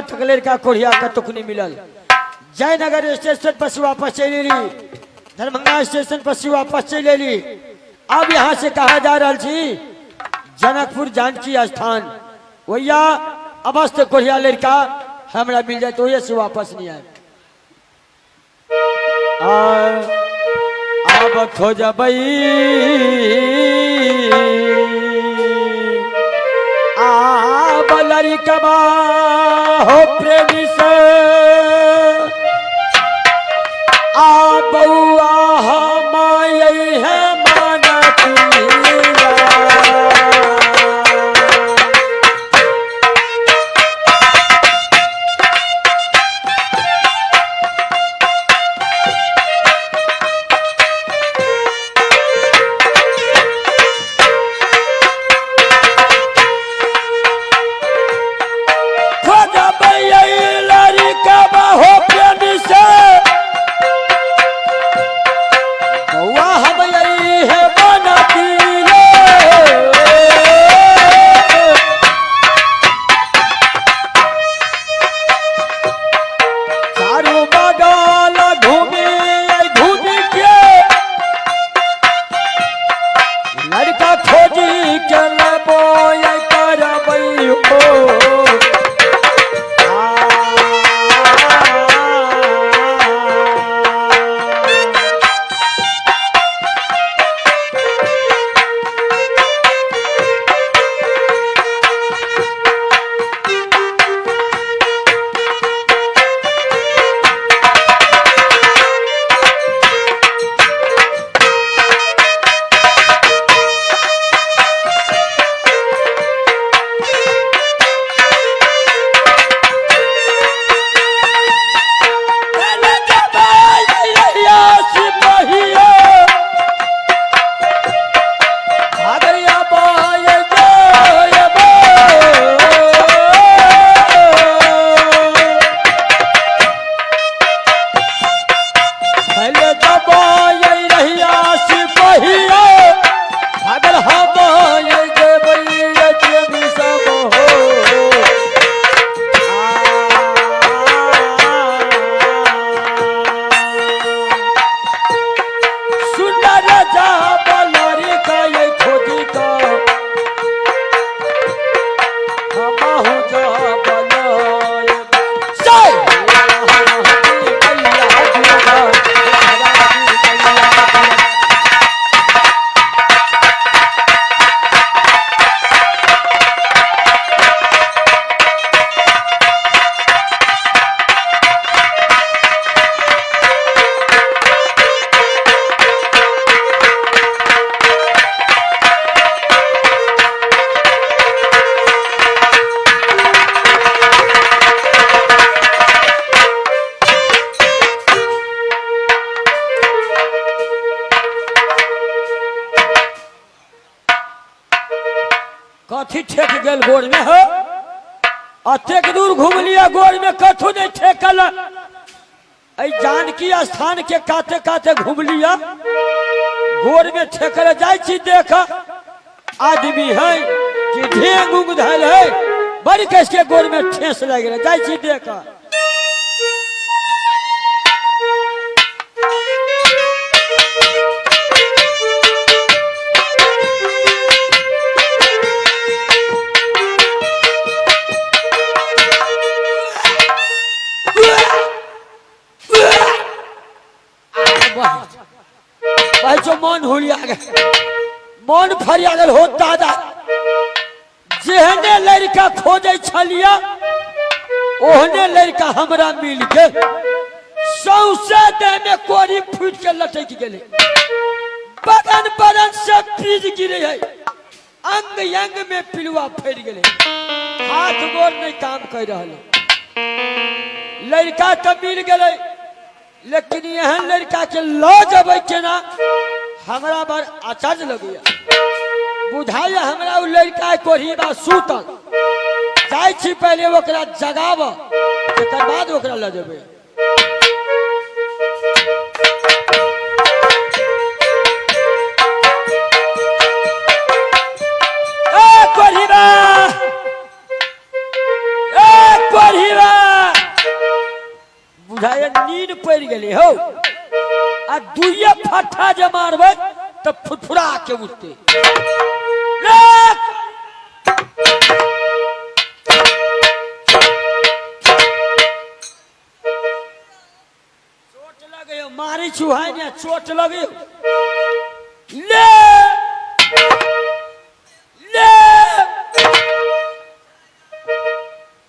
तक लड़का कोढ़िया कतुक नहीं मिलल। जयनगर स्टेशन पर से वापस चलि एली, दरभंगा स्टेशन पर से वापस चलि एली। अब यहाँ से कहा जा रहा छी जनकपुर जानकी स्थान, वैया अवस्थ कोढ़िया लड़का हमरा मिल जाए तो वही से वापस नहीं आए। अब खोजबई आब लड़कबा हो प्रेमी से, आ बउआ हम है मानतिया। खोजबै लड़कबा हो प्रेमी से, बउआ हम है मानतिया। चारू बगल घूमी घूमी के लड़का खोजी के लेबो करबै हो। सुंदर जा बलरी का ये खोजी का हमहु जा बलय जय कथी ठेक गेल गोड़ में हो? अतेक दूर घूम लिया, गोड़ में कथू नहीं ठेकल। एहि जानकी स्थान के काते काते घूम लिया, गोड़ में ठेकल। जाइ छी देख, आदमी है कि ढेंग उंग धैल है, बड़ी कस के गोड़ में ठेस लागि गेल। जाइ छी देख। भाई मन हुलिया गेल, मन फरिया गेल हो दादा। जेहने लड़का खोजै छलिया ओहने लड़का हमरा मिल गेल। सौंसे देह में कोरी फूट के लटक गेलै, बदन बदन से पीज गिरे है, अंग अंग में पिलुआ फैल गेलै, हाथ गोर नहीं काम कर रहल। लड़का तो मिल गेलै, लेकिन एहन लड़का के लऽ जेबै केना, हमरा बड़ आश्चर्य लगैया। बुझाइया हमरा ओ लड़का कोढ़ीबा सुतल। जाइ छी पहिले ओकरा जगाब, तकर बाद ओकरा लऽ जेबै। ए कोढ़ीबा, ए कोढ़ीबा, आ दुइये फट्ठा जे मारबै तऽ फुरफुरा के उठतै। रे चोट लगैयो, मारी छुहाय ने चोट लगैयो। ले ले,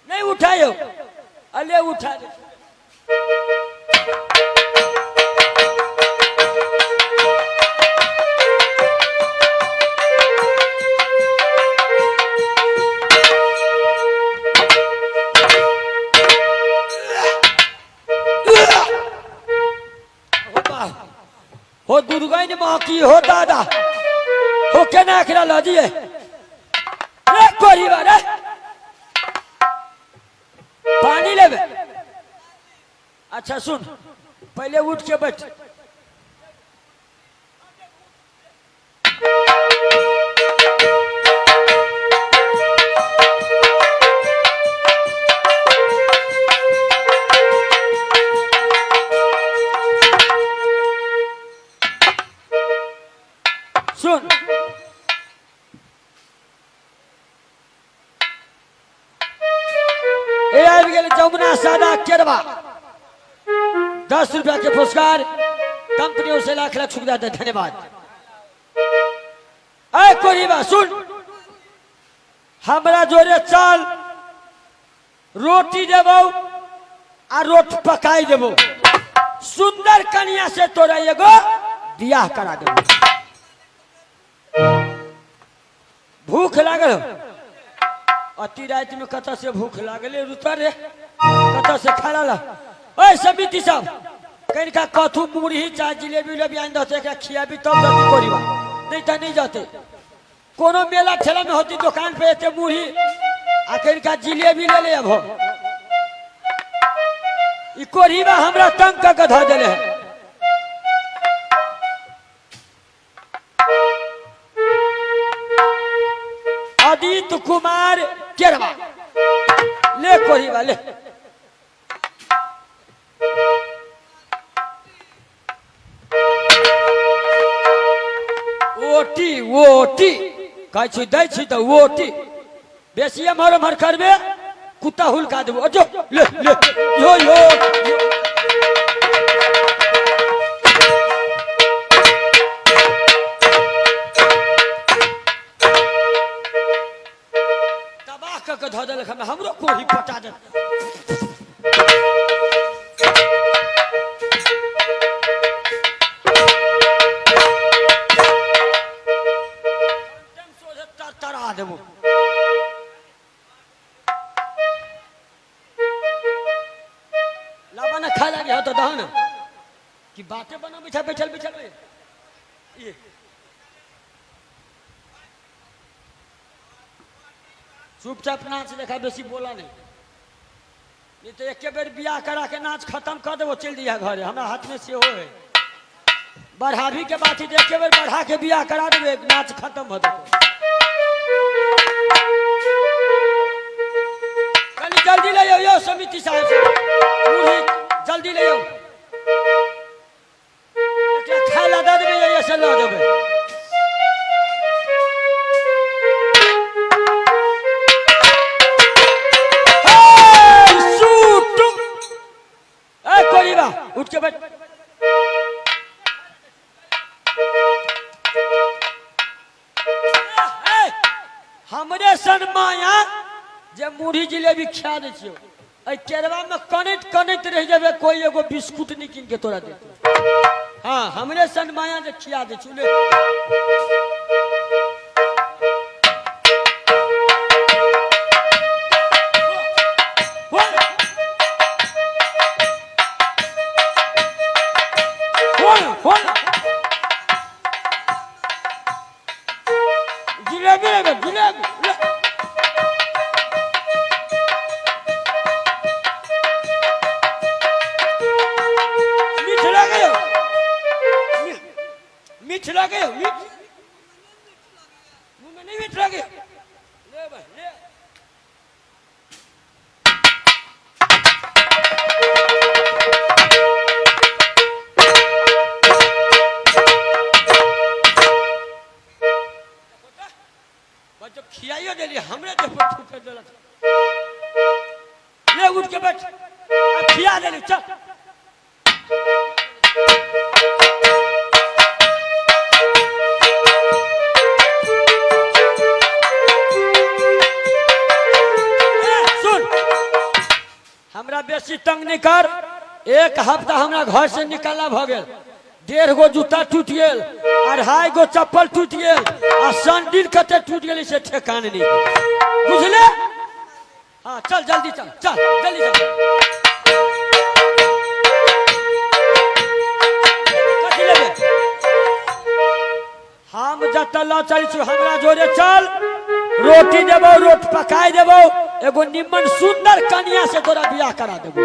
नहीं उठायो, अले उठा दे। हो दुर्गन माँ की, हो दादा, हो केना एकरा लऽ दिए रे कोरीबा रे। पानी लेबे? अच्छा सुन, पहले उठ के बैठ। सुन, ए आबि गेल जमुना सादा केरवा, 10 रुपया के पुरस्कार कंपनी से, लाख लाख शुक्रिया, धन्यवाद। ए कोरीबा सुन, हमरा जोरे चल, रोटी देबौ आ रोट पकाई देबो, सुंदर कन्या से तोरा एगो बियाह करा देबो। भूख लागल हो? अति राति में कतऽ से भूख लागले? रुतर रे, कतऽ से खा ला। ओए समिति साहब, कनिका कथू मुरही चाहे जिलेबी उलेबी आनि दहते, एकरा खियाबी तब जते कोरीबा, नहीं तऽ नहीं जते। कोनो मेला ठेला में होती दुकान पे एते मुरही आ कनिका जिलेबी ले ले। अब ई कोरीबा हमरा तंग कऽ के धऽ देले है। अदित कुमार केरवा, ले कोरीबा ले। ओटी ओटी कहै छी, दै छी तऽ ओटी। बेसी एम्हर एम्हर करबे, कुत्ता हुलका देबो। जो ले ले, यो यो यो। तबाह कऽ के धऽ देलक हमरा, हमरो कोढ़ी पटा देलक। तरा देबो। लाबा ना, खाए लागे हो तो दहो ना कि बातें बना बैठा बैठल बैठल में ये चुपचाप नाच देखा, बेसी बोला नहीं, नहीं तो एके बेर बियाह करा के नाच खत्म कर देबो, चल दिया घरे। हमरा हाथ में सेहो है बढ़ाबी के बात है, एके बेर बढ़ा के बियाह करा देबे, नाच खत्म हो जेतै। कनी जल्दी ले आउ यौ समिति साहब से मुरही, जल्दी ले आउ। एकरा खाय ला दऽ देबै, एहिसँ लऽ देबै। हे, सूट। ए कोरीबा, उठ के बैठ। ए, हमरे सन माया जे मुरही जिलेबी खिया दै छियौ, एहि केरवा में कनैत कनैत रहि जेबै, कोई एगो बिस्कुट नहि कीन के तोरा देतौ। हाँ, हमरे सन माया जे खिया दै छियौ, ले। हो, हो, हो। जिलेबी लेबै? जिलेबी ले। मीठ लगैयो? मीठ लगैयो? मीठ मुँहमे नहि मीठ लगैयो? ले भाइ, ले। के देली, हमरे देह पर थूक देलक। ले उठ के बैठ, अब खिया देली, चल। सुन, हमरा बेसी तंग नहीं कर। एक हफ्ता हमरा घर से निकाला भ गेल, 1.5 गो जूता टूट गेल, 2.5 गो चप्पल टूट गेल, आ सैंडल कते टूट गेल से ठेकान नहीं, बुझले? हाँ चल जल्दी चल, चल जल्दी चल। कथी लेबे? हम जतऽ लऽ चलै छी हमरा जोरे चल, रोटी देबौ, रोट पकाय देबौ, एगो निम्मन सुंदर कनिया से तोरा बियाह करा देबौ।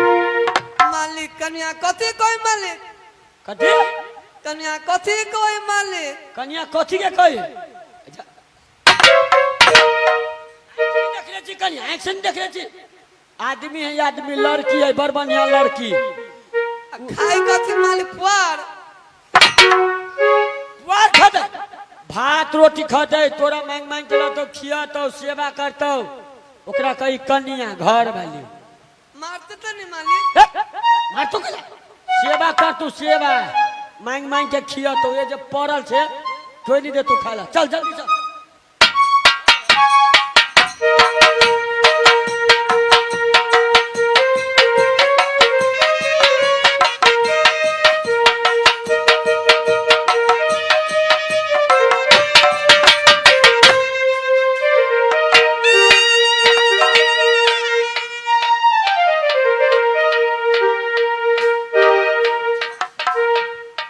मालिक कनिया कथी कोई मालिक? कथी? कनिया कथी कोई मालिक? कनिया कथी के कही? देखले छी कनिया, आँखि से देखले छी। आदमी है आदमी, लड़की है बड़ बढ़िया लड़की। खाई कथी मालिक? पुआर। पुआर खतै, भात रोटी खतै, तोरा मांग मांग के लतौ, खियतौ, सेवा करतौ, ओकरा कही कनिया घर वाली। मारते तो नहीं मालिक? मारतो केला? सेवा कर तू, सेवा मांग मांग के खियतौ, ये जे पड़ल छे कोई नहीं देतो खाला। चल जल्दी चल।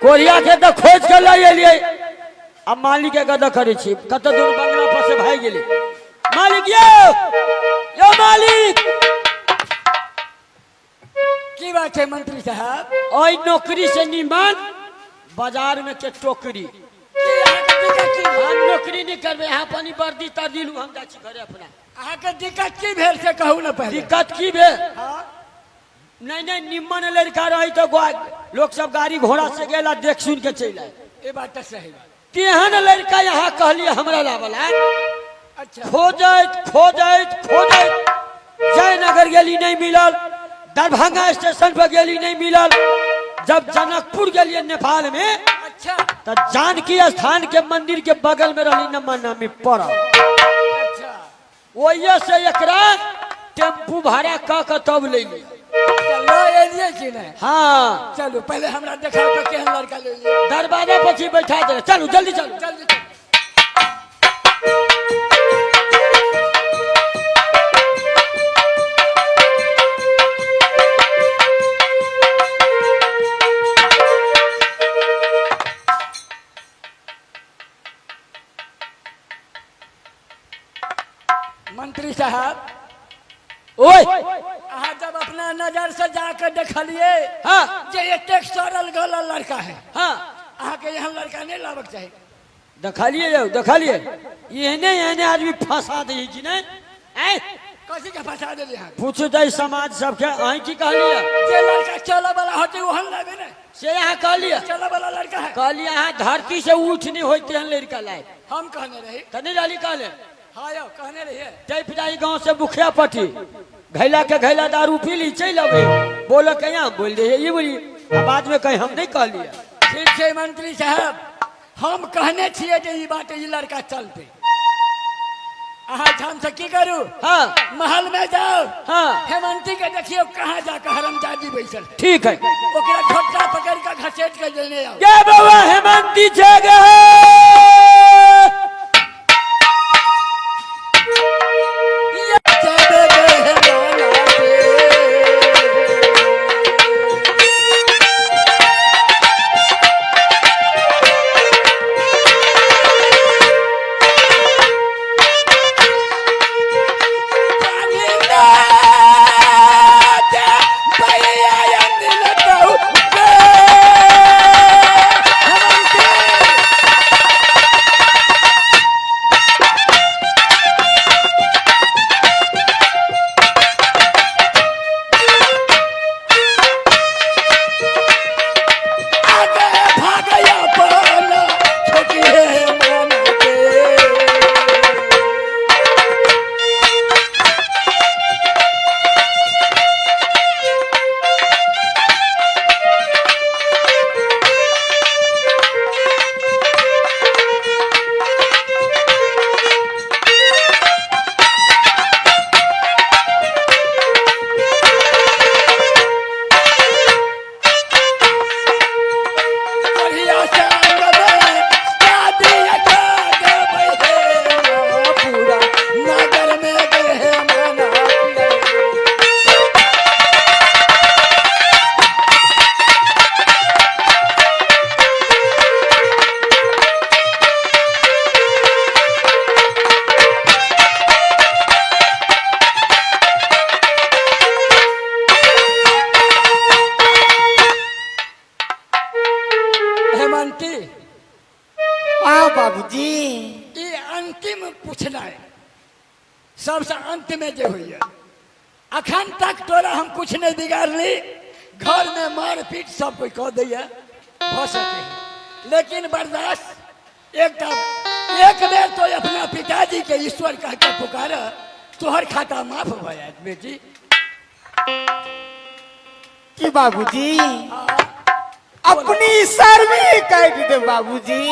कोरिया के तो खोज के लऽ एलियै, आ मालिक के गद करै छी, कतऽ दूर बंगला पर से भागि गेलै। मालिक यौ, यौ मालिक। की बात है मंत्री साहब? ओहि नौकरी से निमन बाजार में के टोकरी। की अहाँके दिक्कत की भेल? हम नौकरी नहीं करबै, अहाँ पानी वर्दी तर्दी लू, हम जाइ छी घरे अपना। अहाँके दिक्कत की भेल से कहू ने पहिले। दिक्कत की भेल? हाँ। नहीं नहीं, निम्मन लड़का रही तो लोग सब गाड़ी घोड़ा से गेला, देख सुन के चलि आयल। ये बात तो सही बात। तेहन लड़का यहाँ कहलिए हमरा लावला। अच्छा। खोजैत खोजैत खोजैत जयनगर गेली नहीं मिलल, दरभंगा स्टेशन पर गेली नहीं मिलल, जब जनकपुर गेलिए नेपाल में, अच्छा, तो जानकी स्थान के मंदिर के बगल में रही नमा नामी पड़ल। अच्छा। ओहिए से एकरा टेम्पू भाड़ा क के तब ले ली। चलो एलिए कि नहीं? हाँ। चलो पहले हमरा देखाओ तो केहन लड़का ले लिए। दरवाजा पर छी बैठा दे, चलू जल्दी चलू। जल्दी चलू। मंत्री साहब, ओए, अहाँ जब अपना नजर से जाकर देखलिए हाँ, जे एतेक सड़ल गलल लड़का है, हाँ, अहाँके एहन लड़का नहीं लाबक चाही। देखलिए यौ, देखलिए एहने एहने आदमी फंसा दै कि नहीं? आँय? कथी के फंसा देलिए अहाँ? पूछू तऽ समाज सबके, अहीं की कहलिए? जे लड़का चले वाला होते ओहन लाबे ने। से अहाँ कहलिए? चले वाला लड़का है। कहलिए अहाँ धरती से उठ नहीं होते तेहन लड़का लाए। हम कहने रही। तऽ नहीं रहली कहले? हाँ यौ, कहने रहिए। टपि जाई गाँव से मुखिया पटी, घैला के घैला दारू पी ली, चलि अबै, बोल के यहाँ बोल दे, ई बोली, आ बाद में कहीं हम नहीं कहलिए। ठीक छै मंत्री साहब, हम कहने छियै जे ई बात ई लड़का चलते। अहाँ ठाम से की करू? हाँ। महल में जाओ। हाँ। हेमंती के देखियो कहाँ जाकर हरमजादी बैसल है। ठीक है। ओकरा झोटा पकड़ के घसेट के लेने आओ। गे बाबा हेमंती जगह। हेमंती। हाँ बाबूजी। ई अंतिम पूछनाइ सबसे अंत में जे होइए, अखन तक तोरा हम कुछ नहीं बिगाड़ली, घर में मार पीट सब कोई कह दैया भऽ सके, लेकिन बर्दाश्त एकटा एक बेर तो अपना पिताजी के ईश्वर कह के पुकार, तोहर खाता माफ भऽ जायत बेटी। की बाबूजी अपनी सर्वी काटि दे बाबूजी,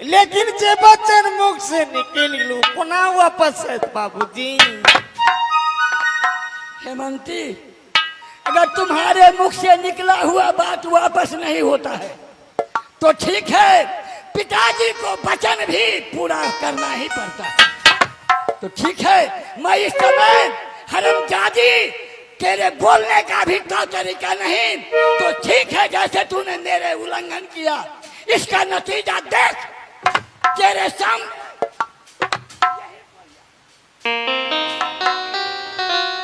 लेकिन जे बचन मुख से निकल गेलू कोना वापस आयत बाबूजी? हेमंती, अगर तुम्हारे मुख से निकला हुआ बात वापस नहीं होता है तो ठीक है, पिताजी को वचन भी पूरा करना ही पड़ता है। तो ठीक है, मैं इस समय हरमजादी तेरे बोलने का भी तो तरीका नहीं, तो ठीक है, जैसे तूने मेरे उल्लंघन किया इसका नतीजा देख तेरे सामने।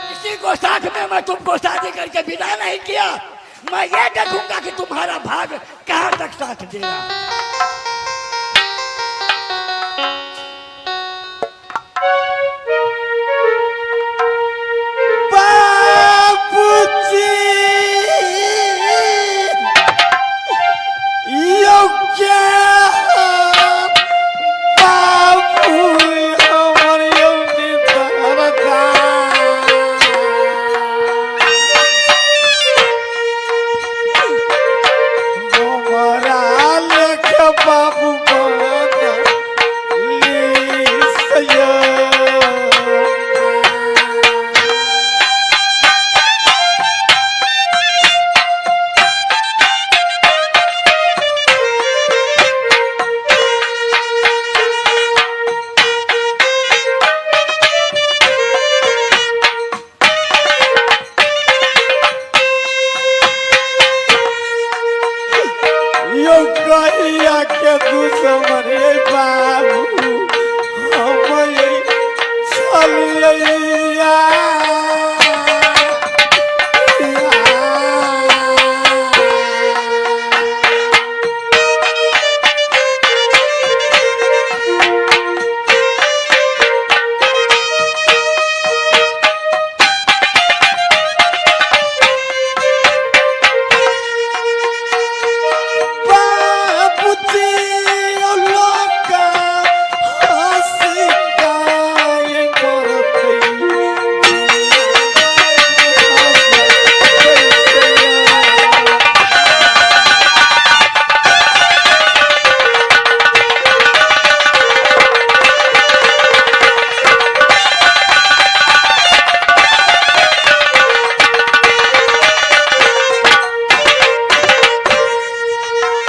किसी को साथ में मैं तुमको शादी करके विदा नहीं किया, मैं ये देखूंगा कि तुम्हारा भाग कहां तक साथ देगा। बाबूजी यो क्या बाबू हमर यौ दरदा हमरा लेख बाबू बना ली। यौ कहिया के दुश्मन ये बाबू हम ये छलिया। बाबूजी लोका हंसी काय मरतै।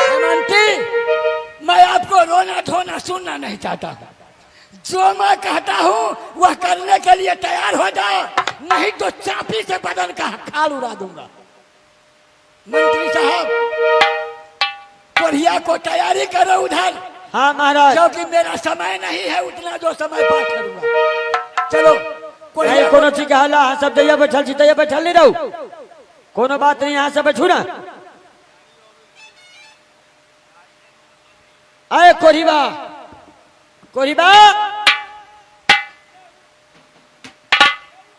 हेमंती, मैं आपको रोना धोना सुनना नहीं चाहता हूँ। जो मैं कहता हूँ वह करने के लिए तैयार हो जाओ, नहीं तो चापी से बदन का खाल उड़ा दूंगा। मंत्री साहब, कोरिया को तैयारी करो उधर। हाँ महाराज। क्योंकि मेरा समय नहीं है उतना जो समय पास करूंगा। चलो नहीं कोरिया कोनो चीज के हल्ला, अहाँ सब जइया बैठल छी तैया बैठल नहीं रहू, कोनो बात नहीं, अहाँ सब बैठू ना। अरे कोरीबा कोरीबा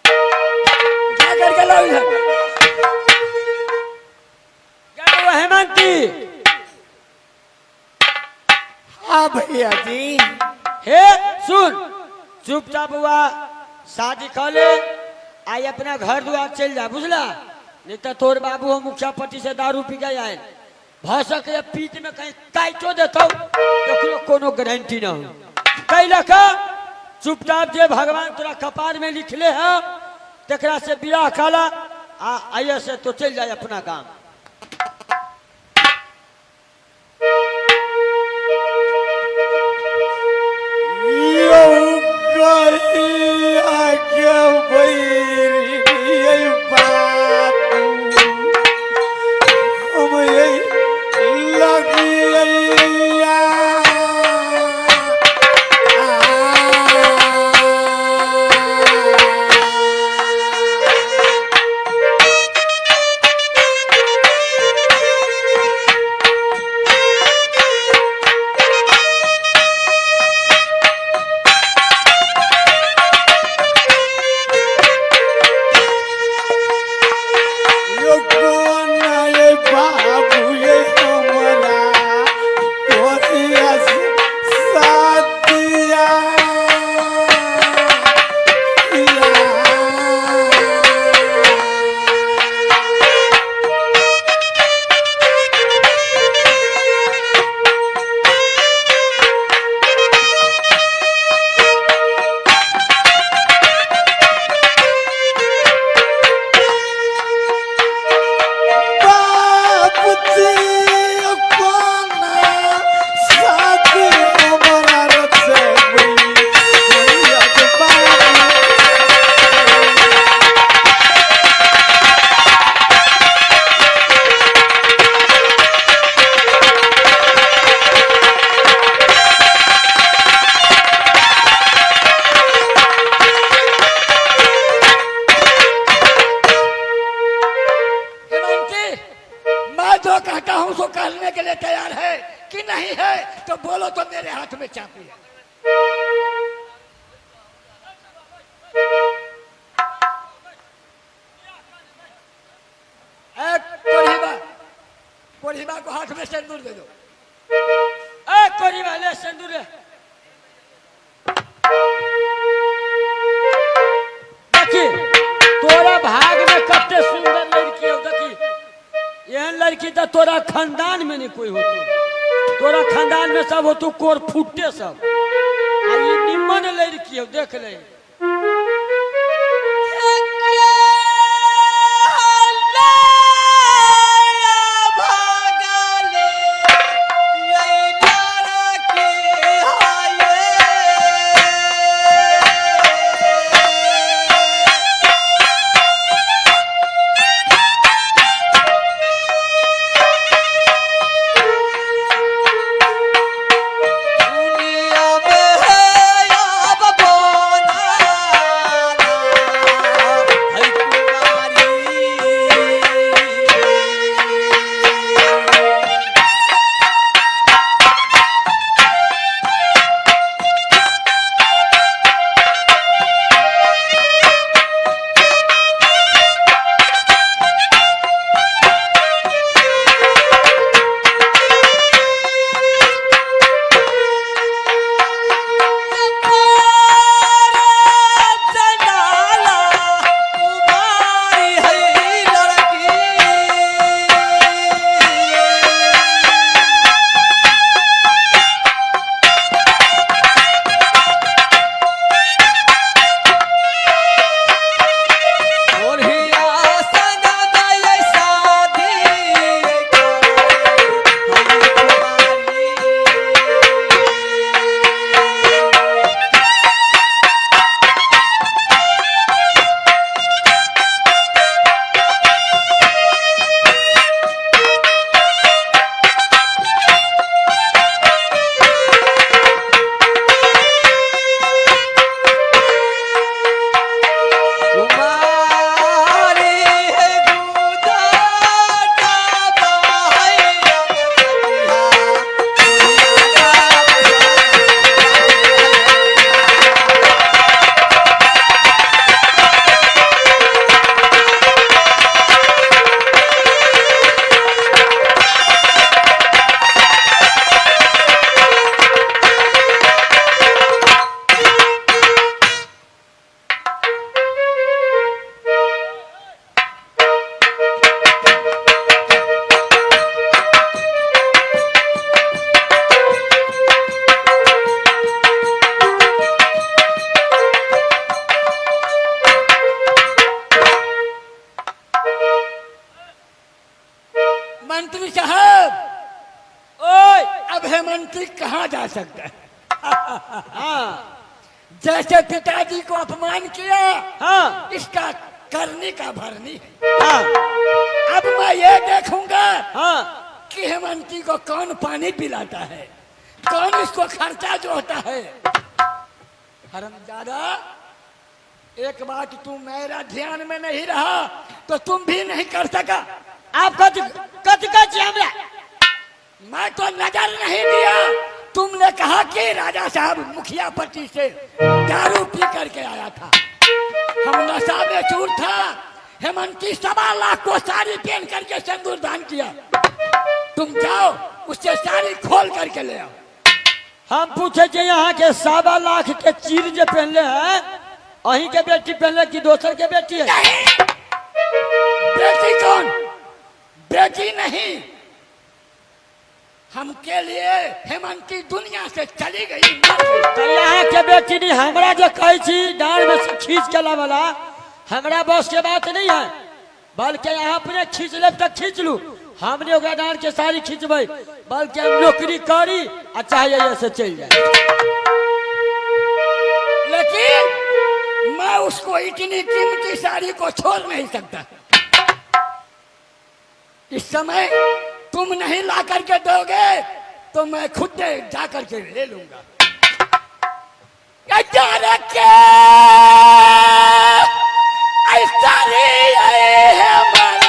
उठा करके लाओ इधर। गए हेमंती। हाँ भैया जी। हे सुन, चुपचाप हुआ शादी कर ले, आई अपना घर द्वार चल जा, बुझला? नहीं तो तोर बाबू हम मुखिया पति से दारू पी के आए भ सके पीठ में कहीं काटो देतौ, एकरो कोनो गारंटी न हो। कैला का चुपचाप जे भगवान तोरा कपार में लिखले है तकरा से बियाह काला आ आइए से तो चल जाए अपना काम। यौ कहिया के बैरी ये बाबू हम ये लगिया। है तो बोलो तो मेरे हाथ में चाकू है। ए, कोढ़ीबा, कोढ़ीबा को हाथ में सिंदूर दे दो। ए कोढ़ीबा ले सिंदूर ले। देखी तोरा भाग में कते सुंदर लड़की हो। देखी एहन लड़की तो तोरा खानदान में नहीं कोई होतो, तोरा खानदान में सब होतो कोर फूटे सब, आ ई निमन लड़की हो देख ले। मंत्री साहब, ओए अब हेमंती कहाँ जा सकता है? हाँ जैसे पिताजी को अपमान किया, हाँ इसका करनी का भरनी है। हाँ अब मैं ये देखूंगा हाँ कि हेमंती को कौन पानी पिलाता है, कौन इसको खर्चा जो होता है। हरामजादा, एक बात तू मेरा ध्यान में नहीं रहा तो तुम भी नहीं कर सका। आप कथि कथि कहै छी हमरा? मैं तो नजर नहीं दिया, तुमने कहा कि राजा साहब मुखिया पति से दारू पी करके आया था, हम नशा में चूर था। हेमंती 1.25 लाख को साड़ी पहन करके सिंदूर दान किया, तुम जाओ उससे साड़ी खोल करके ले आओ। हम पूछे जे यहाँ के 1.25 लाख के चीर जे पहनले हैं, अहीं के बेटी पहनले कि दोसर के बेटी है? नहीं, बेटी कौन? बेटी नहीं, हमके लिए हेमंती दुनिया से चली गई। तो यहाँ के बेटी नहीं, हमरा जो कहै छी डांड में से खींच के लावला, हमरा बस के बात नहीं है, बल्कि यहाँ अपने खींच ले तक खींच लू, हमने ओकरा डांड के साड़ी खींचबै, बल्कि हम नौकरी करी आ चाहे ऐसे चल जाए। लेकिन मैं उसको इतनी कीमती साड़ी को छोड़ नहीं सकता। इस समय तुम नहीं ला करके दोगे तो मैं खुद जा करके ले लूंगा। के ऐसा है हमारा।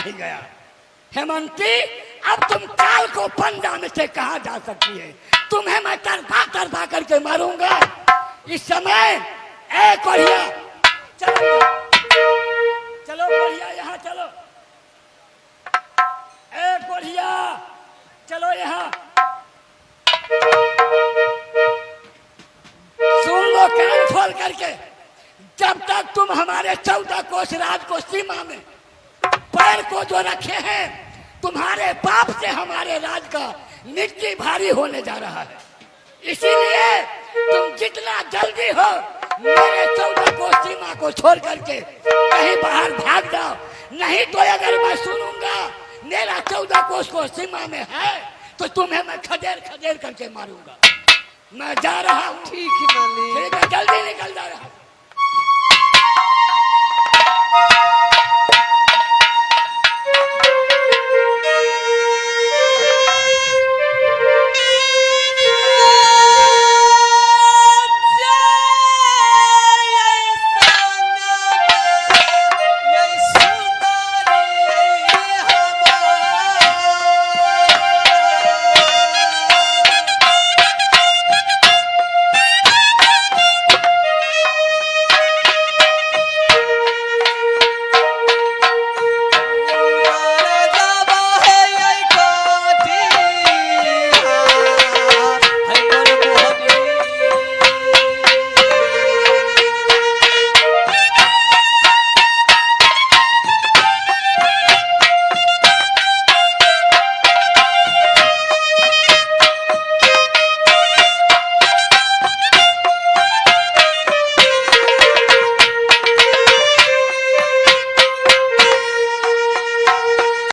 नहीं गया। हेमंती, अब तुम काल को पंजा में से कहा जा सकती है। तुम्हें मैं तरफा तरफा करके मारूंगा इस समय। ए कोढ़िया, चलो इधर। चलो कोढ़िया, यहाँ चलो। ए कोढ़िया, चलो यहाँ। सुन लो कान खोल करके, जब तक तुम हमारे 14 कोस राज को सीमा में पैर को जो रखे हैं, तुम्हारे बाप से हमारे राज का मिट्टी भारी होने जा रहा है। इसीलिए तुम जितना जल्दी हो मेरे 14 कोस सीमा को छोड़ करके कहीं बाहर भाग जाओ, नहीं तो अगर मैं सुनूंगा मेरा 14 कोस को सीमा में है तो तुम्हें मैं खदेड़ खदेड़ करके मारूंगा। मैं जा रहा हूँ। ठीक है मालिक। ठीक है, जल्दी निकल जा रहा हूँ।